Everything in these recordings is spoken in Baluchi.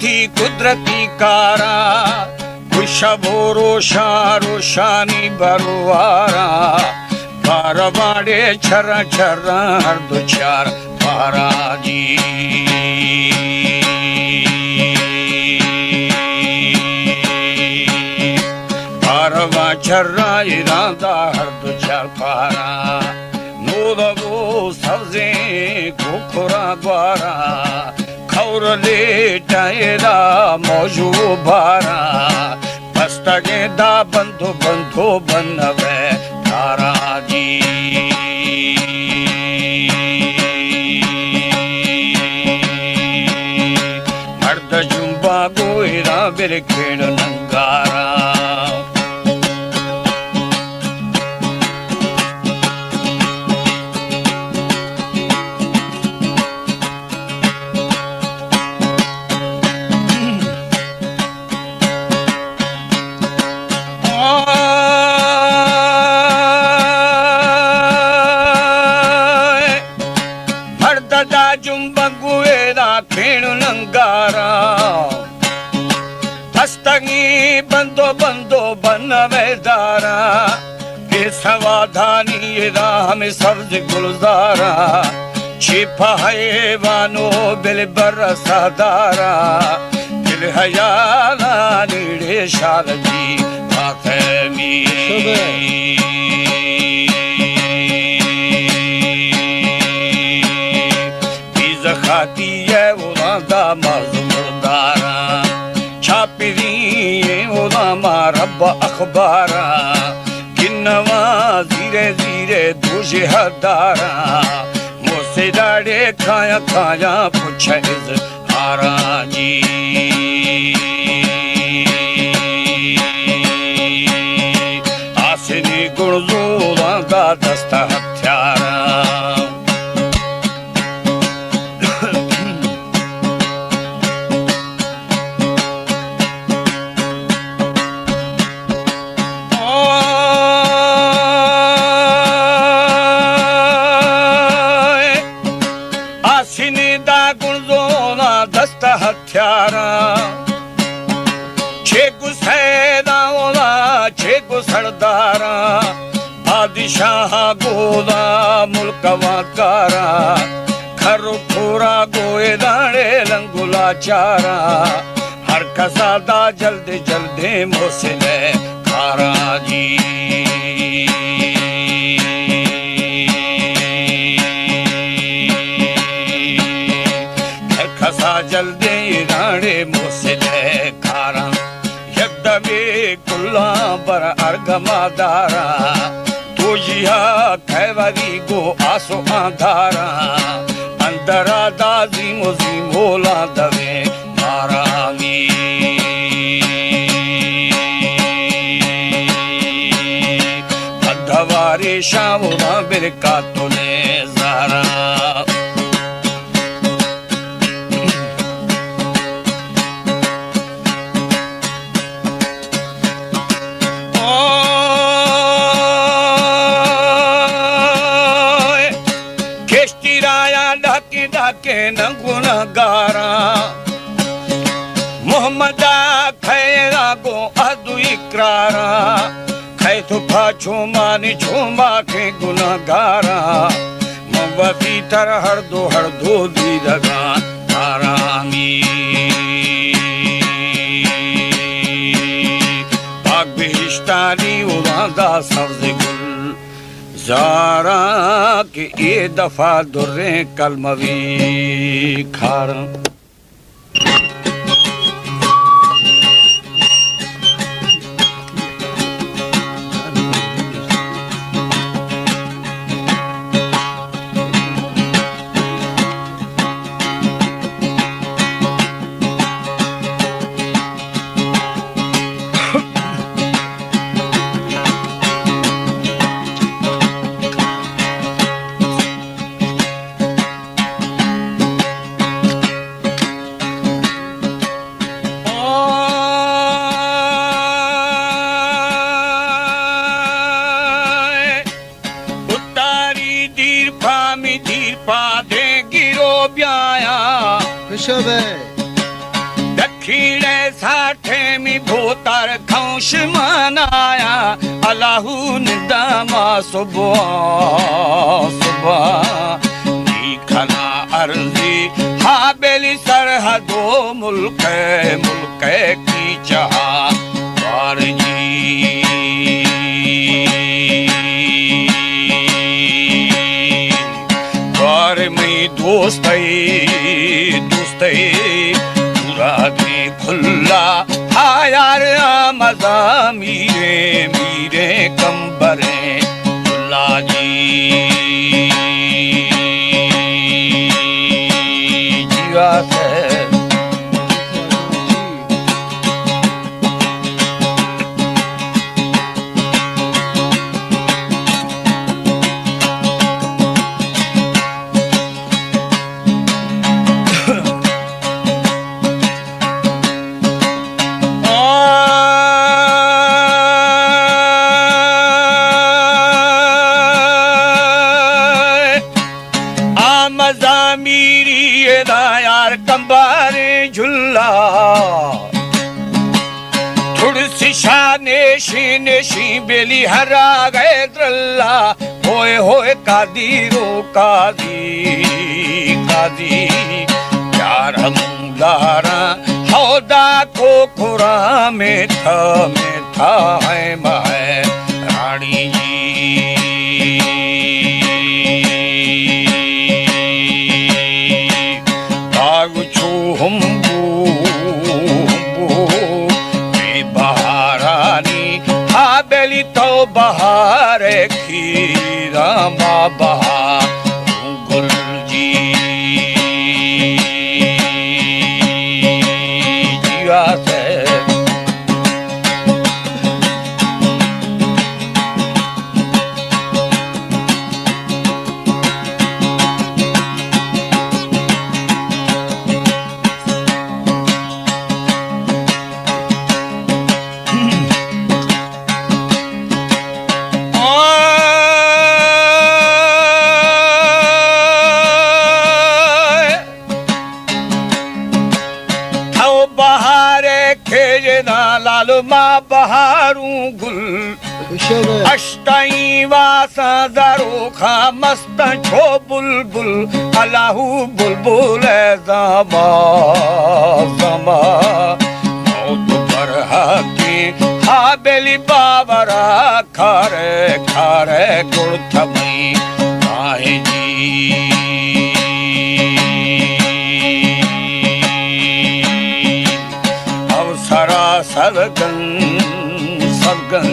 قدرتی کاراں، گوں شپ ءُ روشاں روشانی بروارا، بارواں اڑے چراں چراں ہر دو چار پاراں جی۔ بارواں چراں ایراں دا ہر دو چار پاراں، نود ءُ سبزیں گوکراں گواراں، کور لیٹاں ایرا موج ءُ باراں، بستگیں دا بندو بندو بنوے تاراں جی۔ مرد جنباں گوں ایراں بل کھیڑ ننگاراں۔ مرد دا جنباں گوں ایراں کھیڑ ننگاراں، بستگیں بندو بندو بنوے داراں، بے سوادانی ایرا ہمے سبز گلزاراں، چہ پہ حیوان ءُ بل برسا داراں، دل حیالانی اڑے شال جی فاطمی۔ بیز خاتی ءَ اولاں دا مرز مرداراں، چاپری ءَ اولاں ما رب اخباراں، گنواں زیرے زیرے دوژہ داراں، موسے داڑے کایاں کایاں پچ اظہاراں جی۔ آسنی گڑزوراں دا دست ہتھیاراں۔ آسنی دا گڑزوراں دست ہتھیاراں، چہ گوں سیداں اولا چہ گوں سرداراں، بادشاہ گولا ملک وانکاراں، کھر ءُ کھورا گوں اے داڑے لنگ ءُ لاچاراں، ہر کسا دا جلد جلدیں موسم ءِ کاراں جی۔ ہر کسا جلدیں اے داڑے موسم ءِ کاراں، یک دمے کلاں بر ارگما داراں، دوژی ءَ کیوری گوں آس ءُ آنداراں، اندرا دا زیم ءُ زیمولاں دویں ماراں می۔ پدوارے شاوراں برکاتنے زاراں۔ اوئے، کشتی رایا ڈاکے ڈاکے نہ گناہگاراں۔ محمد ءَ کھیرا گوں عہد ءُ اقراراں۔ کئے تو پہ چومانی چوماکیں گناہگاراں، من وتی تر ہر دو ہر دو دیدگاں تارامی۔ پاک بہشتانی اڑاں دا سبز گل زاراں کہ اے دفعہ دریں کلموی کھاراں۔ اتاری دیر پامی دیر پادیں گیرو بیایا۔ خوشو بے۔ چیڑے ساٹھے می بھوتار کھنش منایا، اللہ ندا ما صبح، صبح۔ نی کھنا عرضی ہابیلی سرحد و ملک، ملک کی چہا بار جی، بار میں دوستئی، دوستئی، مرادی کھلا، آ یار آ مزہ میرے، میرے کمبریں کھلا جی۔ جیوا سے آ مزامیری ادا یار کمباریں جھلا۔ تھڑ سی شاہ نیشی نیشی بیلی ہرا گئے درلا۔ ہوئے ہوئے قادی رو قاضی، قاضی۔ یار ہم داراں ہودا کو قرآن میں تھا، میں تھا ہے ماہ رانی جی۔ باغ چو ہمبو، ہمبو، بے بہارانی، ہابیلی تو بہار کھیرا ما بہار گل جی۔ جیوا سے تو بہارے کھیجنا لال ما بہاروں گل۔ اشتائیں واساں زاروخاں مستاں چو بلبل، اللہ بلبل ءِ زما، زما۔ موت پر حقیں ہابیلی باورا کھارے، کھارے گڑ تھمئی آئے جی۔ او سرا سرگن، سرگن،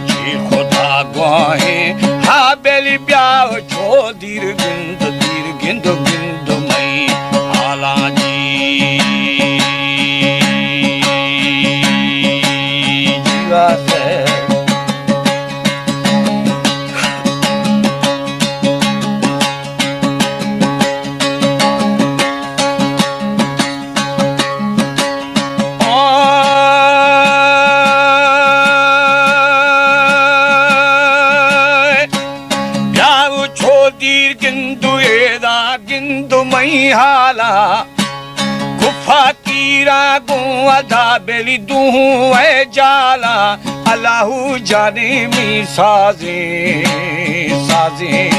جی خدا گواہیں، ہابیلی بیا چو دیر گند، دیر گند، گند مئی حالاں جی۔ جیوا سے آئے، بیا چو دیر گندو ایدا گندو مئی حالا۔ کفا تیرا گوں ادا بیلی دوہوں اے جالا۔ اللہ جانے می سازیں، سازیں۔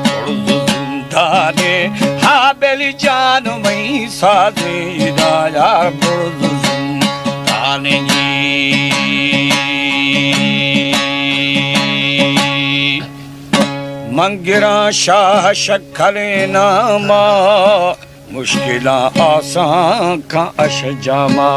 گڑز زندانے ہابیلی جان مئی سازیں۔ دایا گڑز زندانے جی۔ من گراں شاہ شکریں ناما، مشکلاں آسان کن اش جاما۔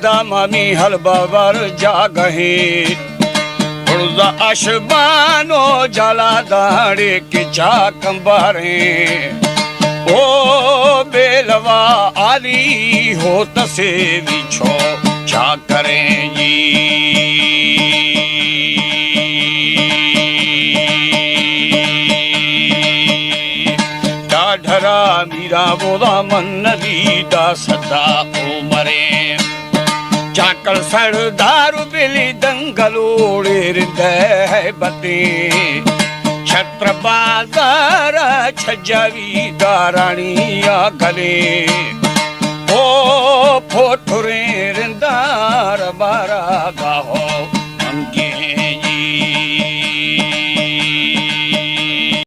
دامانی حلبہ بر جاگہیں، برز اشبان و جالا داڑے کہ چاکم باریں۔ او بیلوا آلی ہو تسے ویچو چاکریں جی۔ ڈاڈھرا میرا بودا من ندی دا سدا عمریں۔ چاکر سردار بلی دنگلوڑے رندے ہے بتے۔ چھتر بازار چھجاوی دارانی آگلے۔ او پھوٹھریں رندار بارا گاہو منگیں۔